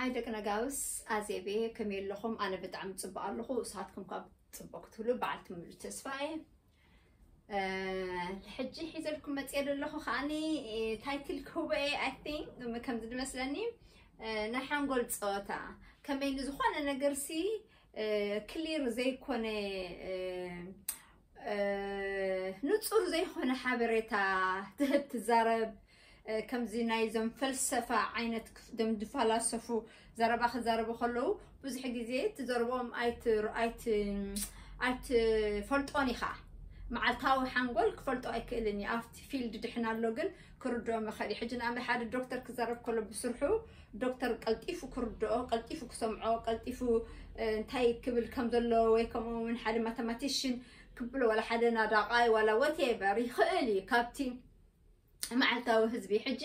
ኣይ ደቂ ነጋውስ ኣዜቤ ከመይ ኣለኹም? ኣነ ብጣዕሚ ጽቡቕ ኣለኹ። ንስኻትኩም ካብ ጽቡቕ ክትብሉ በዓልቲ ሙሉእ ተስፋ እየ። እ፣ ሕጂ ሒዘልኩም መጽየ ዘለኹ ከዓኒ፣ እ፣ ታይትል ክህቦ እየ፣ I think፣ ከምዚ ዝመስለኒ፣ እ፣ ናይ ሓንጎል ጸወታ። ከመይ ንዝኾነ ነገርሲ፣ እ፣ ክሊር ዘይኮነ፣ እ፣ እ፣ ንጹር ዘይኮነ ሓበሬታ ትህብ ትዛረብ፣ እ፣ ከምዚ ናይዞም ፈልሰፋ ዓይነት ክፍ-፣ ደም ዝፈላሰፉ ዘረባ ክዛረቡ ከለዉ ብዙሕ ግዜ ትዘርቦም ኣይት-፣ ኣይት-፣ ኣይትፈልጦን ኢኻ። መዓልታዊ ሓንጎል ክፈልጦ ኣይክእልን እዩ። ኣብቲ ፊልድ ድሕን ኣሎ ግን ክርድኦም ይኽእል እዩ። ሕጂ ንኣብነት ሓደ ዶክተር ክዛረብ ከሎ ብስርሑ ዶክተር ቀልጢፉ ክርድኦ፣ ቀልጢፉ ክሰምዖ፣ ቀልጢፉ፣ እ፣ እንታይ ክብል ከም ዘሎ ወይ ከምኡ እውን ሓደ ማተማቲሽን ክብሎ ዋላ ሓደ ናዳቓይ ዋላ ወቴቨር ይኽእል እዩ ካብቲ መዓልታዊ ህዝቢ። ሕጂ፣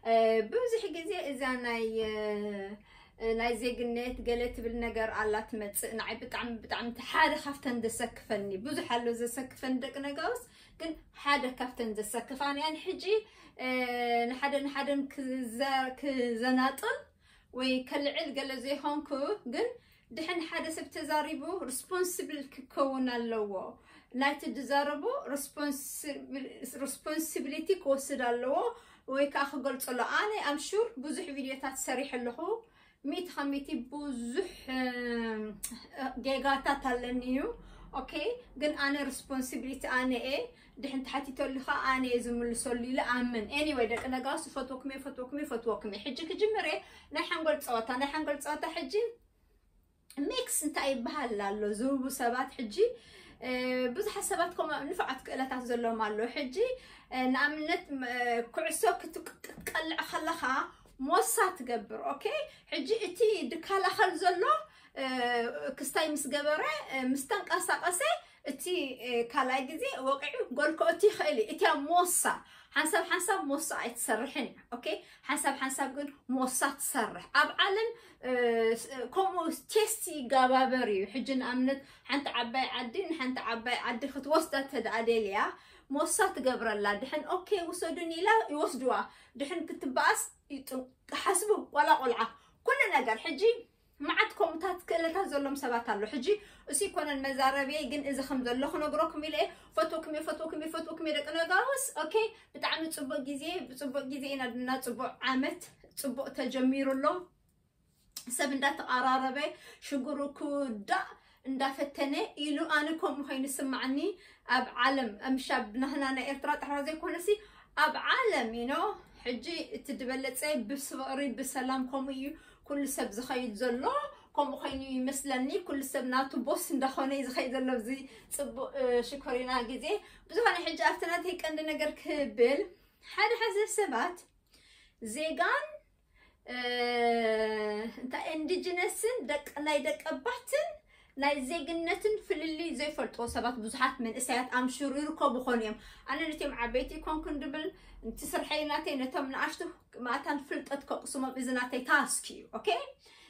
እ፣ ብዙሕ ግዜ እዛ ናይ፣ እ፣ ናይ ዜግነት ገለ ትብል ነገር ኣላ ትመጽእ። ንዓይ ብጣዕሚ፣ ብጣዕሚ ሓደ ካብተን ዘሰክፈኒ፣ ብዙሕ ኣሎ ዘሰክፈኒ ደቂ ነጋውስ፣ ግን ሓደ ካብተን ዘሰክፋኒ እየን። ሕጂ፣ እ፣ ንሓደ ንሓደን ክዘ-፣ ክዘናጥል ወይ ከልዕል ገለ ዘይኮንኩ፣ ግን ድሕን ሓደ ሰብ ተዛሪቡ ሪስፖንስብል ክከውን ኣለዎ። ናይቲ ዝዛረቦ ሪስፖንስብል-፣ ሪስፖንሲቢሊቲ ክወስድ ኣለዎ ወይ ከዓ ክገልጾ ኣለዎ። ኣነ ኣም ሹር ብዙሕ ቪድዮታት ሰሪሐ ኣለኹ። ሚእቲ ካብ ሚእቲ ብዙሕ፣ እ፣ ጌጋታት ኣለኒ እዩ። ኦኬ፣ ግን ኣነ ሪስፖንሲቢሊቲ ኣነ እየ። ድሕን ተሓቲተሉ ከዓ ኣነ እየ ዝምልሰሉ ኢለ ኣምን። ኤኒወይ ደቂ ነጋውስ፣ ፈትወኩም እየ፣ ፈትወኩም እየ፣ ፈትወኩም እየ። ሕጂ ክጅምር እየ ናይ ሓንጎል ፀወታ። ናይ ሓንጎል ፀወታ ሕጂ ሚክስ እንታይ ይበሃል ኣሎ ዝህቡ ሰባት ሕጂ፣ እ፣ ብዙሓት ሰባት ከምኡ ንፉዓት ክእለታት ዘለዎም ኣለዉ። ሕጂ፣ እ፣ ንኣብነት፣ እ፣ ኩዕሶ ክትቅ-፣ ክትቀልዕ ከለኻ ሞሳ ትገብር። ኦኬ፣ ሕጂ እቲ ድከላኸል ዘሎ፣ እ፣ ክስታይ ምስ ገበረ፣ እ፣ ምስ ተንቀሳቐሰ እቲ፣ እ፣ ካልኣይ ግዜ ወቂዑ ጎል ከእቱ ይኽእል እዩ። እቲያ ሞሳ ሓንሳብ ሓንሳብ ሞሳ ኣይትሰርሕን እያ። ኦኬ፣ ሓንሳብ ሓንሳብ ግን ሞሳ ትሰርሕ። ኣብ ዓለም፣ እ፣ ስ-፣ ከምኡ ቴስት ይጋባበር እዩ። ሕጂ ንኣብነት ሓንቲ ዓባይ ዓዲ ንሓንቲ ዓባይ ዓዲ ክትወስዳ ተደኣ ደልያ ሞሳ ትገብረላ። ድሕን ኦኬ ውሰዱኒ ኢላ ይወስድዋ። ድሕን ክትበኣስ ይጥ-፣ ሓስቡ ዋላ ቆልዓ ኩሉ ነገር። ሕጂ መዓት ከምኡታት ክእለታት ዘሎም ሰባት ኣሎ። ሕጂ እሱ ይኮነን መዛረብየ፣ ግን እዚ ከም ዘሎ ክነግረኩም ኢለ እየ። ፈትወኩም እየ፣ ፈትወኩም እየ፣ ፈትወኩም እየ ደቂ ነጋውስ። ኦኬ፣ ብጣዕሚ ጽቡቅ ግዜ፣ ብጽቡቅ ግዜ ኢና ድና፣ ጽቡቅ ዓመት፣ ጽቡቅ ተጀሚሩ ኣሎ። ሰብ እንዳተቃራረበ ሽግሩ ክውዳእ እንዳፈተነ ኢሉ ኣነ ከምኡ ኮይኑ ስማዓኒ። ኣብ ዓለም፣ ምሽ ኣብ ናህና ናይ ኤርትራ ጥራሕ ዘይኮነሲ ኣብ ዓለም ኢኖ ሕጂ እቲ ዝበለጸ ብፍቅሪ ብሰላም ከምኡ እዩ። ኩሉ ሰብ ዝኸይድ ዘሎ ከምኡ ኮይኑ ይመስለኒ። ኩሉ ሰብ ናቱ ቦስ እንዳኾነ እዩ ዝኸይድ ዘሎ ኣብዚ ጽቡቅ፣ እ፣ ሽኮሪና ግዜ። ብዝኾነ ሕጂ ኣብቲ ናተይ ቀንዲ ነገር ክብል ሓደ ሓደ ሰባት ዜጋን፣ እ፣ እንታይ ኢንዲጅነስን ደቅ-፣ ናይ ደቀባትን ናይ ዜግነትን ፍልልይ ዘይፈልጥዎ ሰባት ብዙሓት መንእሰያት ኣምሽሩ ይርከቡ ኾኑ እዮም። ኣነ ነቲኦም ዓበይቲ ይኮንኩን ድብል፣ ነቲ ስርሐይ ናተይ ነቶም ንኣሽቱ ማእታን ፍልጠት ከቕስሞም እዚ ናተይ ታስክ እዩ። ኦኬ?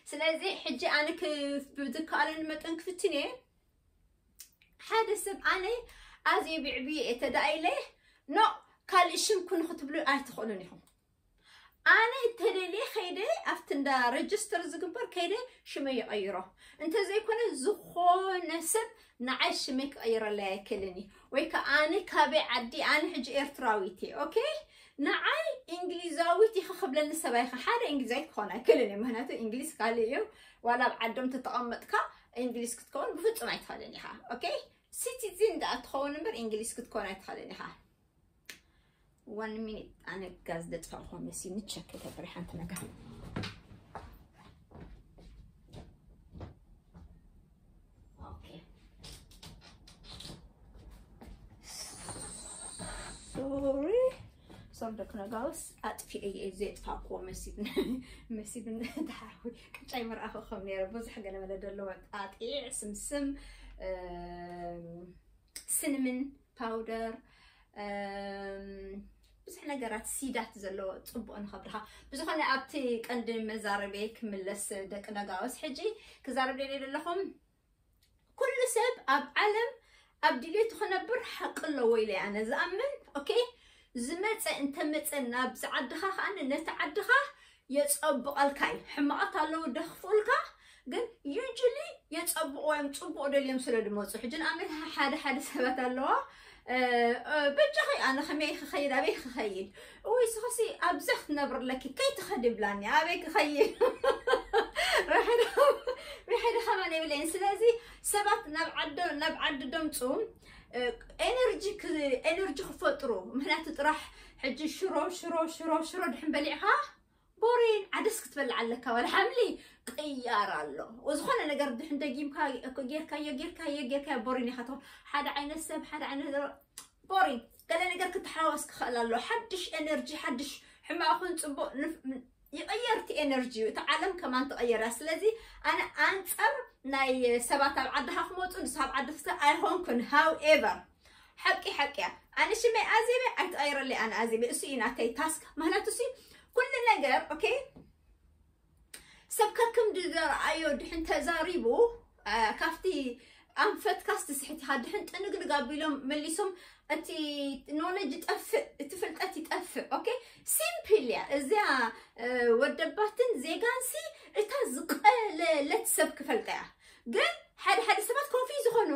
ስለዚ ሕጂ ኣነ ክ-፣ ብዝከኣለኒ መጠን ክፍትን እየ። ሓደ ሰብ ኣነ ኣዝየ ብዕብየ እየ ተዳኢለ፣ ኖ፣ ካልእ ሽም ኩን ክትብሉ ኣይትኽእሉን ኢኹም። ኣነ እንተደልየ ከይደ ኣብቲ እንዳ ረጅስተር ዝግበር ከይደ ሽመይ ይቐይሮ። እንተዘይኮነ ዝኾነ ሰብ ንዓይ ሽመይ ክቐይረለይ ኣይክእልን እዩ። ወይ ከኣ ኣነ ካበይ ዓዲ፣ ኣነ ሕጂ ኤርትራዊት እየ፣ ኦኬ? ንዓይ እንግሊዛዊት ኢኺ ክብለኒ ሰብ ኣይኸ-፣ ሓደ እንግሊዛዊት ክኾን ኣይክእልን እየ። ምኽንያቱ እንግሊዝ ካልእ እዩ። ዋላ ኣብ ዓዶም ተተቐመጥካ እንግሊዝ ክትከውን ብፍጹም ኣይትኽእልን ኢኻ፣ ኦኬ? ሲቲዝን ደኣ ትኸውን እምበር እንግሊዝ ክትከውን ኣይትኽእልን ኢኻ። ዋን ሚኒት፣ ኣነ ጋዝ ደጥፋእኹ መሲኒ ቸክ ተብሪ ሓንቲ ነገር። ኦኬ። ሶሪ። ሶሪ ደቂ ነጋውስ ኣጥፊኤ እየ ዘጥፋእኩዎ መሲብን፣ መሲብን ተሓዊ ቅጫይ ምርኣኹ ከም ነይረ ብዙሕ ገለ መለ ደለዎ ጣጢዕ፣ ስምስም፣ እም፣ ስንምን ፓውደር፣ እም፣ ብዙሕ ነገራት ሲዳት ዘለዎ ጽቡቕ ንኸብድኻ። ብዝኾነ ኣብቲ ቀንዲ መዛረበይ ክምለስ ደቂ ነጋውስ። ሕጂ ክዛረብ ደልየ ዘለኹም ኩሉ ሰብ ኣብ ዓለም ኣብ ድሌቱ ክነብር ሓቂ ኣለዎ ኢለ ኣነ ዝኣምን። ኦኬ፣ ዝመጸ እንተመጸ ናብዚ ዓድኻ ከኣ ነቲ ዓድኻ የጸብቐልካ እዩ። ሕማቓት ኣለዉ ደኽፉልካ፣ ግን usually የጸብቑ እዮም፣ ጽቡቕ ደልዮም ስለ ድመጹ። ሕጂ ንኣብነት ሓደ ሓደ ሰባት ኣለዋ፣ እ፣ እ፣ በጃኺ ኣነ ከመይ ክኸይድ፣ ኣበይ ክኸይድ? እውይ፣ ስኽሲ ኣብዛ ክትነብሪ ኣለኪ፣ ከይትኸዲ ይብላኒ፣ ኣበይ ክኸይድ? ርሕዶ፣ ርሕዶ ከማን የብለይን። ስለዚ ሰባት ናብ ዓዶ-፣ ናብ ዓዲ ደምጹ፣ እ፣ ኤነርጂ ክ-፣ ኤነርጂ ክፈጥሩ። ምኽንያቱ ጥራሕ ሕጂ ሽሮ፣ ሽሮ፣ ሽሮ፣ ሽሮ ድሕን በሊዕኻ ቦሪን ዓደስ ክትበልዕ ኣለካ። ዋላ ሓምሊ ቅያር ኣሎ። ዝኾነ ነገር ድሕን ደጊምካ እኮ ጌርካዮ፣ ጌርካዮ፣ ጌርካዮ ቦሪን ኢኻ ትኾን። ሓደ ዓይነት ሰብ፣ ሓደ ዓይነት ቦሪን። ገለ ነገር ክትሓዋወስ ክኽእል ኣሎ። ሓድሽ ኤነርጂ፣ ሓድሽ ሕማቕ ይኹን ጽቡቕ ንፍ-፣ ይቕየር እቲ ኤነርጂ እዩ። እቲ ዓለም ከማን ትቕየር እያ። ስለዚ ኣነ ኣንጻር ናይ ሰባት ኣብ ዓድኻ ክመጹ፣ ንስኻ ኣብ ዓዲ ክስተ ኣይኾንኩን። However፣ ሓቂ ሓቂ እያ። ኣነ ሽመይ ኣዜበ ኣይትቐይረለይ፣ ኣነ ኣዜበ። እሱ እዩ ናተይ ታስክ። ምኽንያቱ እሱ ኩሉ ነገር፣ ኦኬ፣ ሰብ ከክም ዝረኣዮ ድሕን ተዛሪቡ፣ አ፣ ካብቲ ኣንፈትካስ ትስሕት ኢኻ። ድሕን ጥንግንግ ኣቢሎም መሊሶም እቲ ኖሌጅ ይጠፍእ፣ እቲ ፍልጠት ይጠፍእ። ኦኬ፣ ሲምፕል እያ እዚኣ። እ፣ ወደባትን ዜጋንሲ እታ ዝቐለለት ሰብ ክፈልጣ እያ። ግን ሓደ ሓደ ሰባት ኮንፊዝ ዝኾኑ፣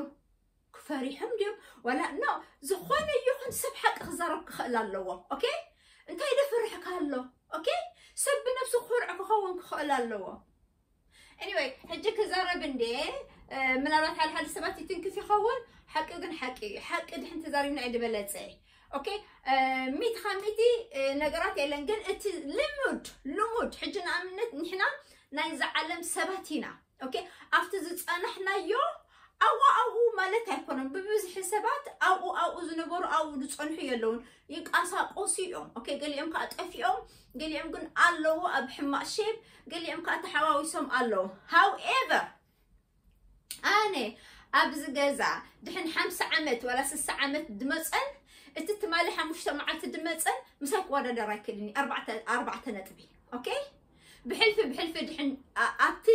ክፈሪሖም ድዮም ዋላ? ኖ፣ ዝኾነ ይኹን ሰብ ሓቂ ክዛረብ ክኽእል ኣለዎ። ኦኬ፣ እንታይ ደፍርሕካ ኣሎ? ኦኬ፣ ሰብ ብነብሱ ክኮርዕ ክኸውን ክኽእል ኣለዎ። ኤኒወይ፣ ሕጂ ክዛረብ እንዴ፣ እ፣ ምናልባት ሓደ ሓደ ሰባት ይትንክፍ ይኸውን። ሓቂ ግን ሓቂ እዩ። ሓቂ ድሕን ተዛሪብና እዩ ዝበለጸ። ኦኬ፣ እ፣ ሚእቲ ካብ ሚእቲ፣ እ፣ ነገራት የለን፣ ግን እቲ ልሙድ፣ ልሙድ፣ ሕጂ ንኣብነት ንሕና ናይዛ ዓለም ሰባት ኢና። ኦኬ፣ ኣብቲ ዝጸናሕናዮ ኣብኡ ኣብኡ ማለት ኣይኮነን። ብብዝሒ ሰባት ኣብኡ ኣብኡ ዝነበሩ ኣብኡ ዝጸንሑ የለውን፣ ይንቀሳቀሱ እዮም። ኦኬ፣ ገሊኦም ከዓ ጠፊኦም፣ ገሊኦም ግን ኣለዉ ኣብ ሕማቕ ሼፕ፣ ገሊኦም ከዓ ተሓዋዊሶም ኣለዉ። ሃውኤቨር፣ ኣነ ኣብዚ ገዛ ድሕን ሓምሳ ዓመት ዋላ ስሳ ዓመት ድመጸን፣ እቲ ትማሊ ሓሙሽተ መዓልቲ ድመጸን ምሳይ ክወዳደር ኣይክእልን እዩ። ኣርባዕተ፣ ኣርባዕተ ነጥቢ። ኦኬ፣ ብሕልፊ ብሕልፊ ድሕን ኣ-፣ ኣብቲ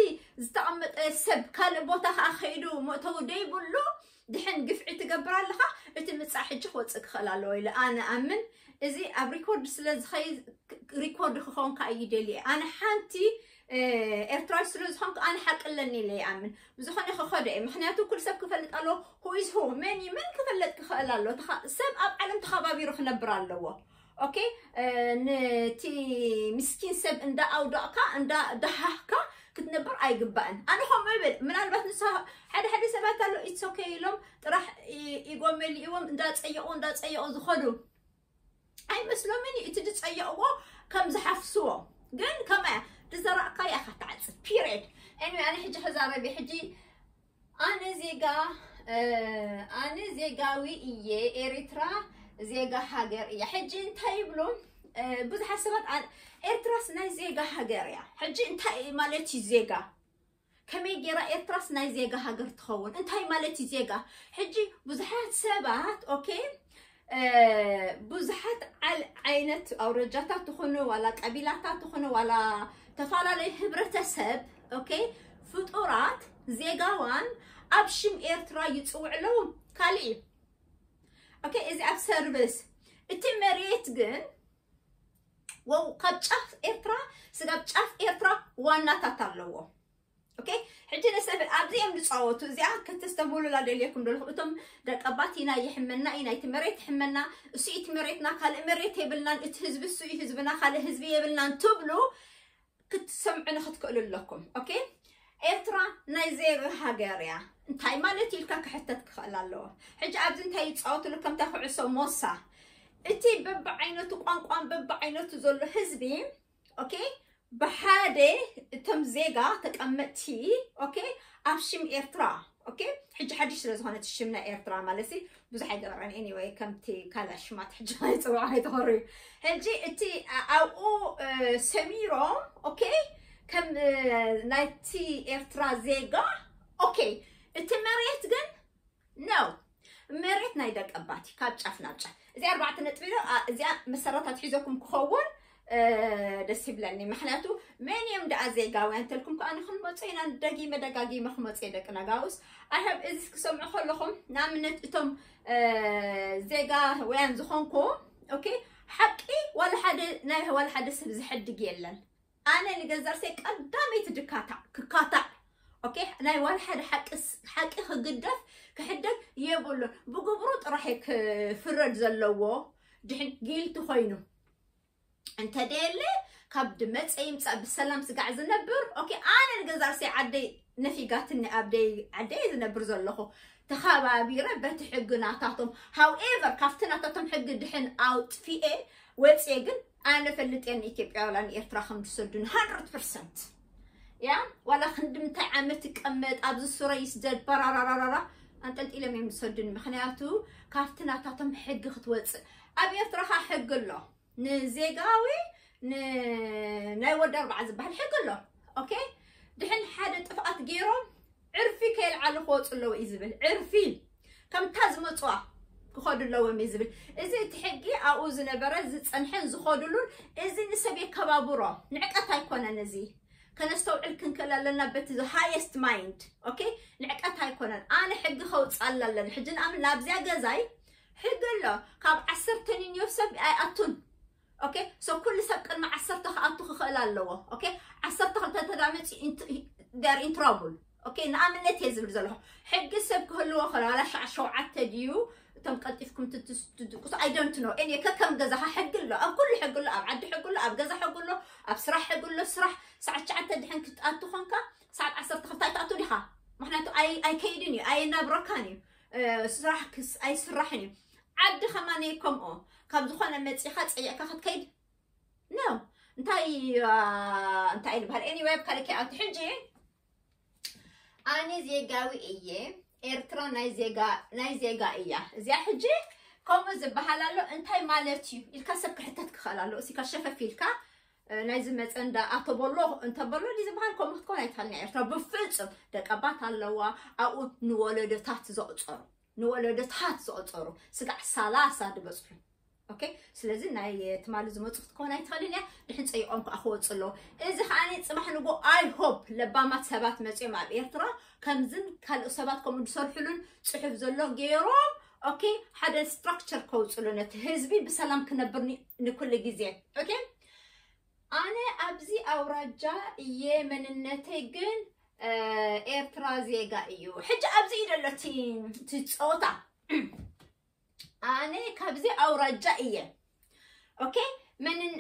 ዝተቐመጠ ሰብ ካልእ ቦታ ከዓ ከይዱ መእተዊ ደይብሉ ድሕን ግፍዒ ትገብር ኣለኻ። እቲ ምጻእ ሕጂ ክወጽእ ክኽእል ኣለዎ ኢለ ኣነ ኣምን። እዚ ኣብ ሪኮርድ ስለ ዝኸይድ፣ ሪኮርድ ክኸውን ከዓ ይደሊ እየ። ኣነ ሓንቲ፣ እ፣ ኤርትራዊ ስለ ዝኾንኩ ኣነ ሓቂ ኣለኒ ኢለ ይኣምን። ብዝኾነ ክኸዶ እየ። ምኽንያቱ ኩሉ ሰብ ክፈልጥ ኣለዎ። Who is who? መን እዩ? መን ክፈልጥ ክኽእል ኣለዎ? ተኻ-፣ ሰብ ኣብ ዓለም ተኸባቢሩ ክነብር ኣለዎ። ኦኬ፣ እ፣ ነቲ ምስኪን ሰብ እንዳ ኣውዳቕካ፣ እንዳ ደሃህካ ክትነብር ኣይግባእን። ኣነ ከምኡ ይብል። ምናልባት ንሳ ሓደ ሓደ ሰባት ኣሎ፣ ኢትስ ኦኬ ኢሎም ጥራሕ ኢ-፣ ኢጎ መሊእዎም እንዳጸየቑ፣ እንዳጸየቑ ዝኸዱ። ኣይመስሎምን እዩ እቲ ዝጸየቕዎ ከም ዝሓፍስዎ። ግን ከማያ ዝዘራእካያ ኢኻ ትዓጽድ። ፒሪየድ። ኤኒወይ፣ ኣነ ሕጂ ክዛረብ እየ። ሕጂ ኣነ ዜጋ፣ እ፣ ኣነ ዜጋዊ እየ። ኤሪትራ ዜጋ ሃገር እያ። ሕጂ እንታይ ይብሉ፣ እ፣ ብዙሓት ሰባት፣ ኣን-፣ ኤርትራስ ናይ ዜጋ ሃገር እያ። ሕጂ እንታይ ማለት እዩ ዜጋ? ከመይ ገይራ ኤርትራስ ናይ ዜጋ ሃገር ትኸውን? እንታይ ማለት እዩ ዜጋ? ሕጂ ብዙሓት ሰባት፣ ኦኬ፣ እ፣ ብዙሓት ዓል-፣ ዓይነት ኣውረጃታት ትኹኑ፣ ዋላ ቀቢላታት ትኹኑ፣ ዋላ ተፈላለዩ ህብረተሰብ፣ ኦኬ፣ ፍጡራት ዜጋዋን ኣብ ሽም ኤርትራ ይጽውዕ ኣለዉ። ካልእ እዩ። ኦኬ፣ እዚ ኣብ ሰርቪስ። እቲ መሬት ግን፣ ወው፣ ካብ ጫፍ ኤርትራ ስጋብ ጫፍ ኤርትራ ዋናታት ኣለዎ። ኦኬ፣ ሕጂ ንሰብ ኣብዚኦም ዝጻወቱ፣ እዚኣ ከተስተብህሉላ ደልየኩም ደለኹ። እቶም ደቀባት ኢና፣ ይሕመና እዩ፣ ናይቲ መሬት ይሕመና፣ እሱ እዩ እቲ መሬትና፣ ካልእ መሬት የብልናን፣ እቲ ህዝቢ እሱ እዩ ህዝብና፣ ካልእ ህዝቢ የብልናን ትብሉ ክትሰምዑ ንክትክእሉ ኣለኩም። ኦኬ፣ ኤርትራ ናይ ዜጋ ሃገር እያ። እንታይ ማለት ኢልካ ክሕተት ክኽእል ኣለዎ። ሕጂ ኣብዚ እንታይ ይጻወትሉ? ከምታ ኩዕሶ ሞሳ፣ እቲ በብዓይነቱ ቋንቋን በብዓይነቱ ዘሎ ህዝቢ፣ ኦኬ፣ ብሓደ እቶም ዜጋ ተቀመጥቲ፣ ኦኬ፣ ኣብ ሽም ኤርትራ፣ ኦኬ፣ ሕጂ ሓድሽ ስለ ዝኾነ እቲ ሽም ናይ ኤርትራ ማለት ሲ ብዙሕ ኣይገበረን። ኤኒወይ፣ ከምቲ ካልእ ሽማት ሕጂ ኣይጽውዖ ኣይተኸርዩ። ሕጂ እቲ ኣብኡ፣ እ፣ ሰሚሮም፣ ኦኬ፣ ከም፣ እ፣ ናይቲ ኤርትራ ዜጋ፣ ኦኬ፣ እቲ መሬት ግን ነው። መሬት ናይ ደቀባት እዩ፣ ካብ ጫፍ ናብ ጫፍ። እዚ ኣርባዕተ ነጥቢ ነው። ኣ፣ እዚኣ መሰረታት ሒዘኩም ክኸውን፣ እ፣ ደስ ይብለኒ። ምኽንያቱ መን እዮም ደኣ ዜጋውያን ተልኩም ከኣ ንክንመጹ ኢና። ደጊመ ደጋጊመ ክመጹ እየ፣ ደቂ ነጋውስ። ኣይ ሆፕ እዚ ክሰምዑ ከለኹም፣ ንኣብነት እቶም፣ እ፣ ዜጋውያን ዝኾንኩም፣ ኦኬ፣ ሓቂ ዋላ ሓደ ናይ ዋላ ሓደ ሰብ ዝሕድግ የለን። ኣነ ንገዛርሰይ ቀዳመይቲ ድካታዕ ክካታዕ ኦኬ ናይ ዋን ሓደ ሓቂ ክግደፍ ክሕደግ የብሉን። ብግብሩ ጥራሕ ክፍረድ ዘለዎ ድሕን ጊልቲ ኮይኑ እንተደየለ ካብ ድመፀ ይምፃእ ብሰላም ስጋዕ ዝነብር ኦኬ። ኣነ ንገዛርሰይ ዓደይ ነፊጋትኒ ኣብደይ ዓደይ ዝነብር ዘለኹ ተኸባቢረ በቲ ሕጊ ናታቶም ሃውኤቨር ካብቲ ናታቶም ሕጊ ድሕን ኣውጥፊኤ ወፅኤ ግን ኣነ ፈልጥ እየ ንኢትዮጵያ ዋላ ንኤርትራ ከም ዝሰዱን hundred percent። ያ ዋላ ክንዲ ምንታይ ዓመት ትቀመጥ ኣብዚ ሱረ ይስደድ በራራራራራ ኣንጠልጢሎም እዮም ዝሰዱን። ምክንያቱ ካብቲ ናታቶም ሕጊ ክትወፅእ ኣብ ኤርትራ ካ ሕጊ ኣሎ ንዜጋዊ ናይ ወዲ ኣርባዓ ዝበሃል ሕጊ ኣሎ። ኦኬ ድሕን ሓደ ጥፍኣት ገይሮም ዕርፊ ከየልዓሉ ክወፁ ኣለዎ እዩ ዝብል። ዕርፊ ከምታ ዝመፅዋ ክኸዱ ኣለዎም እዩ ዝብል። እዚ እቲ ሕጊ ኣብኡ ዝነበረ ዝፀንሐን ዝኸዱሉን እዚ ንሰብ የከባብሮ ንዕቀት ኣይኮነን። እዚ ከነስተውዕል ክንክእል ኣለና በቲ ሃየስት ማይንድ ኦኬ። ንዕቀት ኣይኮነን። ኣነ ሕጊ ከውፅኣላ ኣለኒ ሕጂ ንኣምን ናብዚያ ገዛይ ሕጊ ኣሎ። ካብ ዓሰርተ ኒንዮፍ ሰብ ኣይኣቱን ኦኬ። ሶ ኩሉ ሰብ ቅድሚ ዓሰርተ ክኣቱ ክኽእል ኣለዎ ኦኬ። ዓሰርተ ክልተ ተዳመፂ ር ኢንትራቡል ኦኬ። ንኣብነት እየ ዝብል ዘለኹ ሕጊ ሰብ ክህልዎ ከላ ዋላ ሸዓ ሸውዓተ ድዩ እቶም ቀልጢፍኩም ትድቁሱ ኣይ ዶንት ኖ እኔ ከከም ገዛኻ ሕጊ ኣሎ። ኣብ ኩሉ ሕጊ ኣሎ። ኣብ ዓዲ ሕጊ ኣሎ። ኣብ ገዛ ሕጊ ኣሎ። ኣብ ስራሕ ሕጊ ኣሎ። ስራሕ ሰዓት ትሽዓተ ድሕን ክትኣቱ ኮንካ ሰዓት ዓሰርተ ክልተ ኣይትኣቱ ዲኻ? ምክንያቱ ኣይከይድን እዩ ኣየናብረካን እዩ። ስራሕ ኣይስራሕን እዩ። ዓዲ ከማን ከምኦ ካብ ዝኾነ መፂኻ ፀይዕካ ክትከይድ ነው። እንታይ እንታይ ዝበሃል ኤኒወይ ኣብ ካልእ ከይኣቱ ሕጂ ኣነ ዜጋዊ እየ ኤርትራ ናይ ዜጋ ናይ ዜጋ እያ። እዚኣ ሕጂ ከምኡ ዝበሃል ኣሎ እንታይ ማለት እዩ ኢልካ ሰብ ክሕተት ክኽእል ኣሎ። እሲካ ሸፈፍ ኢልካ ናይዚ መፀ እንዳ ኣተበሎ እንተበሎ ዲ ዝበሃል ከምኡ ክትኮን ኣይትኽእልን እያ ኤርትራ ብፍፁም። ደቀባት ኣለዋ ኣብኡ ንወለዶታት ዘቑፀሩ ንወለዶታት ዘቑፀሩ ስጋዕ ሰላሳ ዝበፅሑ ኦኬ። ስለዚ ናይ ትማሊ ዝመፁ ክትኮን ኣይትኽእልን እያ። ድሕን ፀይቆም ከዓ ክወፁ ኣለዎ። እዚ ከዓ ፅባሕ ንጎ ኣይ ሆፕ ለባማት ሰባት መፂኦም ኣብ ኤርትራ ከምዝን ካልእ ሰባት ከምኡ ዝሰርሕሉን ፅሑፍ ዘሎ ገይሮም ኦኬ ሓደ ስትራክቸር ከውፅሉ ነቲ ህዝቢ ብሰላም ክነብር ንኩሉ ግዜ ኦኬ። ኣነ ኣብዚ ኣውራጃ እየ መንነተይ ግን ኤርትራ ዜጋ እዩ። ሕጂ ኣብዚ እዩ ዘሎ እቲ ጸወታ። ኣነ ካብዚ ኣውራጃ እየ ኦኬ። መንን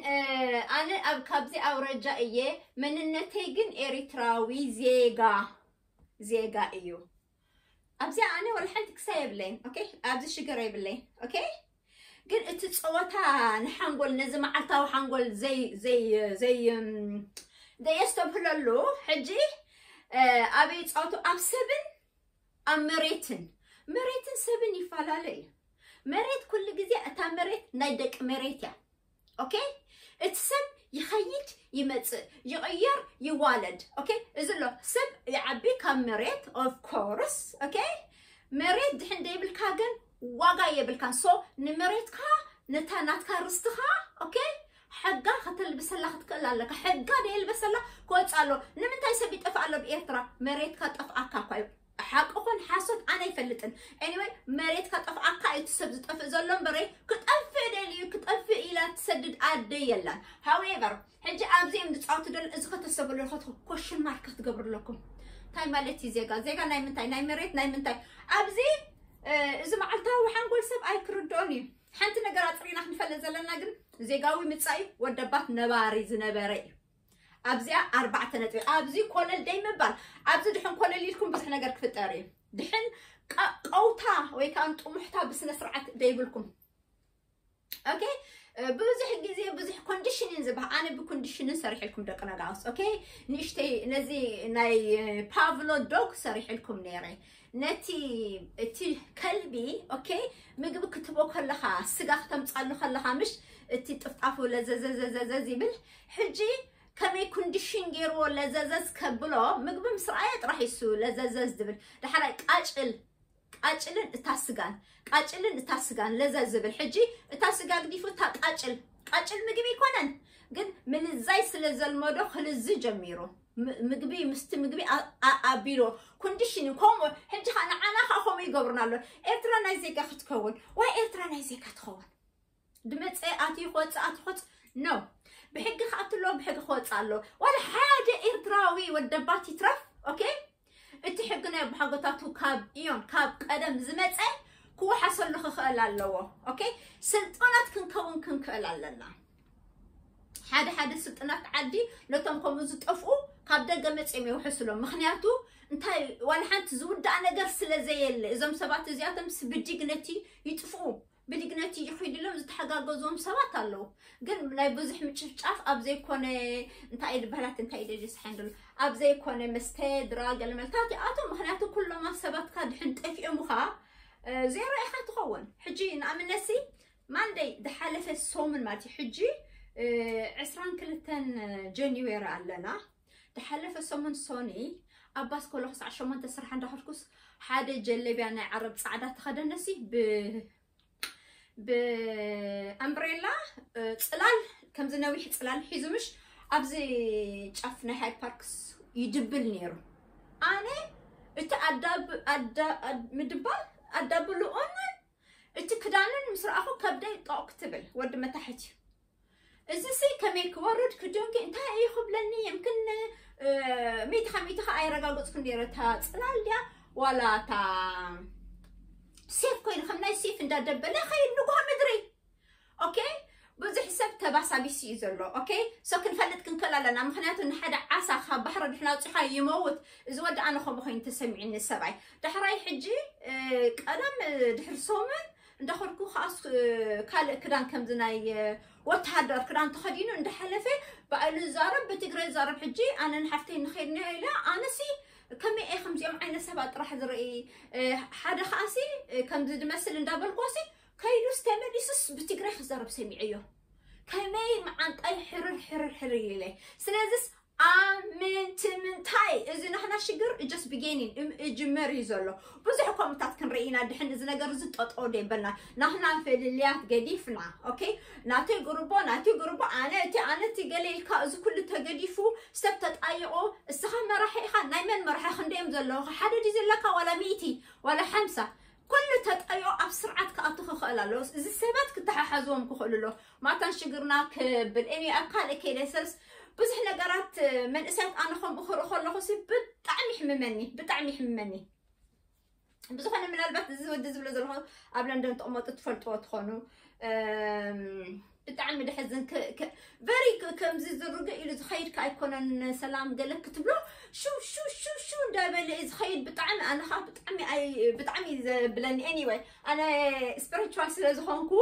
ኣነ ኣብ ካብዚ ኣውራጃ እየ መንነተይ ግን ኤሪትራዊ ዜጋ ዜጋ እዩ። ኣብዚኣ ኣነ ወላ ሓንቲ ክሳይ የብለይን ኦኬ። ኣብዚ ሽግር የብለይን ኦኬ። ግን እቲ ጸወታ ንሓንጎል ነዚ መዓልታዊ ሓንጎል ዘይ ዘይ ዘይ ዘየስተብህለሉ ሕጂ ኣበይ ጸወቱ ኣብ ሰብን ኣብ መሬትን መሬትን ሰብን ይፈላለ እዩ። መሬት ኩሉ ግዜ እታ መሬት ናይ ደቂ መሬት እያ። ኦኬ እቲ ሰብ ይኸይድ ይመጽእ ይቕየር ይዋለድ ኦኬ እዚ ኣሎ ሰብ ይዓቢ ካብ መሬት of course ኦኬ። መሬት ድሕን ደይብልካ ግን ዋጋ የብልካን። ሶ ንመሬትካ ነታ ናትካ ርስትኻ ኦኬ ሕጋ ከተልብሰላ ክትክእል ኣለካ። ሕጋ ደየልበሰላ ክወፅእ ኣሎ። ንምንታይ ሰብ ይጠፍእ ኣሎ ብኤርትራ? መሬትካ ጠፍኣካ እኳ እዩ። ሓቂ ኹን ሓሶት ኣነ ኣይፈልጥን። Anyway መሬትካ ጠፍኣካ እዩ እቲ ሰብ ዝጠፍእ ዘሎ እምበረይ ክጠፍእ ደልዩ ክጠፍእ ኢላ ትሰድድ ኣደ የላን። However ሕጂ ኣብዚ እዮም ዝፃወቱ ደሎ እዚ ከተሰብሉ ኮሽን ማርክ ክትገብሩ ኣለኩም። እንታይ ማለት እዩ ዜጋ? ዜጋ ናይ ምንታይ ናይ መሬት ናይ ምንታይ ኣብዚ እዚ መዓልታዊ ሓንጎል ሰብ ኣይክርድኦን እዩ። ሓንቲ ነገር ኣፅሪና ክንፈልጥ ዘለና ግን ዜጋዊ ምፃእ እዩ ወደባት ነባሪ ዝነበረ እዩ። ኣብዚኣ ኣርባዕተ ነጥቢ ኣብዚ ኮለል ደይ ምባል ኣብዚ ድሕን ኮለል ኢልኩም ብዙሕ ነገር ክፍጠር እዩ። ድሕን ቀውታ ወይ ከዓ ጥሙሕታ ብስነ ስርዓት ደይብልኩም ኦኬ። ብዙሕ ግዜ ብዙሕ ኮንዲሽንን ዝበሃል ኣነ ብኮንዲሽንን ሰሪሕልኩም ደቂ ነጋውስ ኦኬ። ንእሽተይ ነዚ ናይ ፓቭሎ ዶግ ሰሪሕልኩም ነይረ። ነቲ እቲ ከልቢ ኦኬ ምግቢ ክትቦ ከለኻ ስጋ ክተምፃሉ ከለኻ ምሽ እቲ ጥፍጣፉ ለዘዘዘዘዘዝ ይብል። ሕጂ ከመይ ኮንዲሽን ገይርዎ ለዘዘዝ ከብሎ ምግቢ ምስ ረኣየ ጥራሕ ይሱ ለዘዘዝ ዝብል። ዳሕራይ ቃጭል ቃጭልን እታ ስጋን ቃጭልን እታ ስጋን ለዘዝ ዝብል። ሕጂ እታ ስጋ ግዲፉ እታ ቃጭል ቃጭል ምግቢ ኣይኮነን ግን ምልዛይ ስለ ዘልመዶ ክልዚ ጀሚሩ ምግቢ ምስቲ ምግቢ ኣቢሎ ኮንዲሽን ከምኡ። ሕጂ ከዓ ንዓና ከዓ ከምኡ ይገብሩና ኣሎ። ኤርትራ ናይ ዜጋ ክትከውን ወይ ኤርትራ ናይ ዜጋ ትኸውን ድመፀ ኣቲ ይኮፅ ኣቲ ይኮፅ ነው። ብሕጊ ክኣቱ ኣለዎ፣ ብሕጊ ክወፅእ ኣለዎ። ዋላ ሓደ ኤርትራዊ ወደባት ይትረፍ፣ ኦኬ፣ እቲ ሕጊ ናይ ኣቦሓጎታቱ ካብ እዮን ካብ ቀደም ዝመፀ ክወሓሰሉ ክኽእል ኣለዎ። ኦኬ፣ ስልጡናት ክንከውን ክንክእል ኣለና። ሓደ ሓደ ስልጡናት ዓዲ ነቶም ከምኡ ዝጠፍኡ ካብ ደገ መፅኦም የውሕስሎም። ምክንያቱ እንታይ፣ ዋላ ሓንቲ ዝውዳእ ነገር ስለ ዘየለ እዞም ሰባት እዚኣቶም ብዲግነቲ ይጥፍኡ። ብዲግነቲ ይኸይድሎም ዝተሓጋገዝዎም ሰባት ኣለዉ። ግን ናይ ብዙሕ ምጭፍጫፍ ኣብ ዘይኮነ፣ እንታይ ድበሃላት እንታይ ደጅ ስሓንድሉ ኣብ ዘይኮነ መስተ ድራ ገለመልታት ይኣቶ። ምክንያቱ ኩሎም ኣብ ሰባትካ ድሕን ጠፊኦምኻ ዜሮ ኢኻ ትኸውን። ሕጂ ንኣብነትሲ ማንደይ ዝሓለፈ ሰሙን ማለት እዩ። ሕጂ ዕስራን ክልተን ጀንዌሪ ኣለና። ዝሓለፈ ሰሙን ሶኒ ኣብ ባስኮሎ ክሳዕ ሸሞንተ ስራሕ እንዳኸድኩስ ሓደ ጀለቢያ ናይ ዓረብ ፃዕዳ ተኸደነሲ ብ ብኣምብሬላ ጽላል፣ ከምዚ ነዊሕ ጽላል ሒዙ ምሽ ኣብዚ ጫፍ ናይ ሃይ ፓርክስ ይድብል ነይሩ። ኣነ እቲ ኣዳብ ኣዳ ኣድ- ምድባል ኣዳብልኦን እቲ ክዳንን ምስ ረኣኹ ከብደይ ጦቕ ክትብል ወዲ መታሕት እዩ። እዚ ሲ ከመይ ክወርድ ክደንጊ እንታይ እዩ ክብለኒ የምክን ሚእቲ ካብ ሚእቲ ከዓ ኣይረጋገፅኩ ነይረ። እታ ፅላል ድያ ዋላ እታ ሴፍ ኮይኑ ከም ናይ ሴፍ እንዳደበለ ኸይድ ንጉሆ ምድሪ። ኦኬ፣ ብዙሕ ሰብ ተባሳቢስ እዩ ዘሎ። ኦኬ፣ ሶ ክንፈልጥ ክንክእል ኣለና። ምክንያቱ ንሓደ ዓሳ ካብ ባሕሪ ድሕና ኣውፂኻ ይመውት። እዚ ወዲ ኣነ ከምኡ ኮይኑ ተሰሚዕኒ ሰብኣይ። ዳሕራይ ሕጂ ቀደም ድሕሪ ሰሙን እንዳኸድኩ ከኣስ ካልእ ክዳን ከምዚ ናይ ወተሃደር ክዳን ተኸዲኑ እንዳሓለፈ ባዕሉ ዛረብ ብትግረ ዛረብ። ሕጂ ኣነ ንሓፍተይ ንኸይድ ነ ኢለ ኣነሲ ከመይ እየ ከምዚኦም ዓይነት ሰባት ጥራሕ ዝርኢ። ሓደ ከኣሲ ከምዚ ድመስል እንዳበልኮሲ ከይዱስ ተመሊሱስ ብትግረ ክዛረብ ሰሚዐዮ። ከመይ መዓንጣይ ሕርር ሕርር ሕርር ኢለ። ስለዚስ ኣምንቲ ምንታይ እዚ ናህና ሽግር just beginning እም- እጅመር እዩ ዘሎ። ብዙሕ ከምታት ክንርኢ ኢና። ድሕን እዚ ነገር እዚ ጠጠው ደበልና ናህና ፍልልያት ገዲፍና። ኦኬ፣ ናተይ ጉርቦ ናቲ ጉርቦ ኣነ እቲ ኣነ እቲ ገለ ኢልካ እዚ ኩሉ ተገዲፉ ሰብ ተጣይቆ። እስኻ መራሒ ኢኻ። ናይ መን መራሒ ክንደዮም ዘለውኻ ሓደ ድዩ ዘለካ ዋላ ሚእቲ ዋላ ሓምሳ? ኩሉ ተጠዮ ኣብ ስርዓት ክኣቱ ክኽእል ኣለዎ። እዚ ሰባት ክተሓሓዝዎም ክኽእሉ ኣለዎ። ማታን ሽግርና ክብል እኔ ኣብ ካልእ ከይደ ሰብስ ብዙሕ ነገራት መንእሰያት ኣነ ከምኡ ክርኢ ከለኹ ሲ ብጣዕሚ ይሕምመኒ፣ ብጣዕሚ ይሕምመኒ። ብዝኾነ ምናልባት እዚ ወዲ ዝብሎ ዘለኹ ኣብ ለንደን ተቐመጡ ትፈልጥዎ ትኾኑ። ብጣዕሚ ድሕዝን ቨሪ ከምዚ ዝርግ ኢሉ ዝኸይድ ከ ኣይኮነን። ሰላም ገለ ክትብሎ ሹ ሹ ሹ ሹ እንዳበለ እዩ ዝኸይድ። ብጣዕሚ ኣነ ከዓ ብጣዕሚ ኣይ- ብጣዕሚ እዩ ዘብለኒ። Anyway ኣነ ስፒሪቹዋል ስለ ዝኾንኩ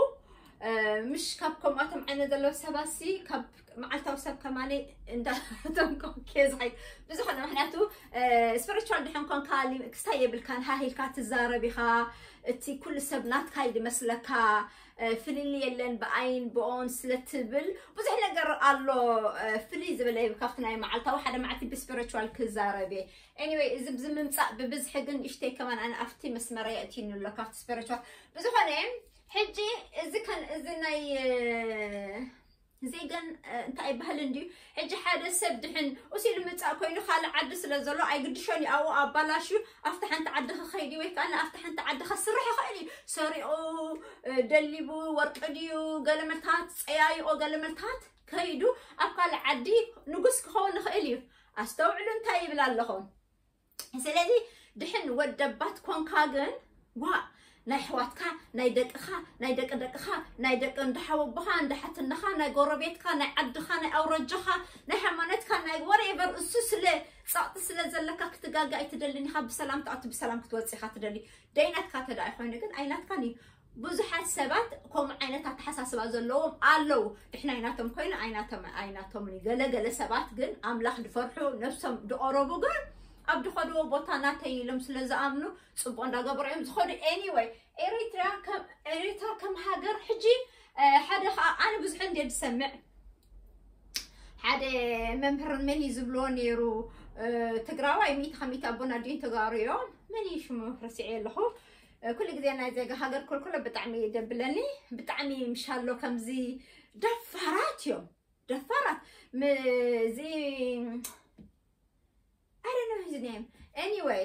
ምሽ ካብ ከምኣቶም ዓይነት ዘለዉ ሰባት ሲ ካብ መዓልታዊ ሰብ ከማነ እንዳተንቆ ዝኸይድ ብዝኾነ ምክንያቱ ስፒሪቹዋል ድሕን ኮንካ ክስታይ የብልካን ሃሂልካ ትዛረብ ኢኻ። እቲ ኩሉ ሰብ ናትካ ይመስለካ። ፍልል የለን ብኣይን ብኦን ስለ ትብል ብዙሕ ነገር ኣሎ። ፍልይ ዝበለ ካብቲ ናይ መዓልታዊ ሓደ መዓልቲ ብስፒሪቹዋል ክዛረብ እየ። Anyway እዚ ብዚ ምምፃእ ብብዝሒ ግን እሽተይ ከማን ኣነ ኣብቲ መስመር የእትዩኒ ኣሎ ካብቲ ስፒሪቹዋል። ብዝኾነ ሕጂ እዚ ከን እዚ ናይ ዜገን እንታይ ይበሃል እንድዩ? ሕጂ ሓደ ሰብ ድሕን እሱ ኢሉ ምፃእ ኮይኑ ካልእ ዓዲ ስለ ዘሎ ኣይግድሾን እዩ። ኣብኡ ኣባላሹ ኣብቲ ሓንቲ ዓዲ ክኸይድ እዩ ወይ ከዓ ኣብቲ ሓንቲ ዓዲ ከስርሕ ይኽእል እዩ። ሰሪቑ ደሊቡ ወርቂ ድዩ ገለመልታት ፀያይቆ ገለመልታት ከይዱ ኣብ ካልእ ዓዲ ንጉስ ክኸውን ይኽእል እዩ። ኣስተውዕሉ እንታይ ይብል ኣለኹም። ስለዚ ድሕን ወደባት ኮንካ ግን ዋ ናይ ኣሕዋትካ ናይ ደቅኻ ናይ ደቂ ደቅኻ ናይ ደቂ እንዳሓወቦኻ እንዳሓትነኻ ናይ ጎረቤትካ ናይ ዓድኻ ናይ ኣውረጃኻ ናይ ሃይማኖትካ ናይ ወሬቨር እሱ ስለ ፃቕጢ ስለ ዘለካ ክትጋጋ ኣይትደልን ኢኻ። ብሰላም ትኣቱ ብሰላም ክትወፅእ ኢኻ ትደሊ። ደይናትካ ተዳ ኣይኮይኑ ግን ኣይናትካን እዩ። ብዙሓት ሰባት ከምኡ ዓይነት ኣተሓሳስባ ዘለዎም ኣለዉ። ድሕና ኣይናቶም ኮይኑ ኣይናቶም ኣይናቶምን እዩ። ገለ ገለ ሰባት ግን ኣምላኽ ድፈርሑ ነብሶም ድቐረቡ ግን ኣብ ድኸድዎ ቦታ ናተይ ኢሎም ስለ ዝኣምኑ ፅቡቕ እንዳገበሩ እዮም ዝኸዱ። Anyway ኤሪትራ ከም ኤሪትራ ከም ሃገር ሕጂ ሓደ ከዓ ኣነ ብዙሕ እንደ ዝሰምዕ ሓደ መምህር መን እዩ ዝብልዎ ነይሩ ትግራዋይ ሚእቲ ካብ ሚእቲ ኣቦና ድዩን ተጋሩ እዮም። መን እዩ ሽሙ ረሲዐ ኣለኹ። ኩሉ ግዜ ናይ ዜጋ ሃገር ኮልኮሎ ብጣዕሚ ደብለኒ። ብጣዕሚ ምሻሎ ከምዚ ደፋራት እዮም ደፋራት ምዚ I don't know his name. Anyway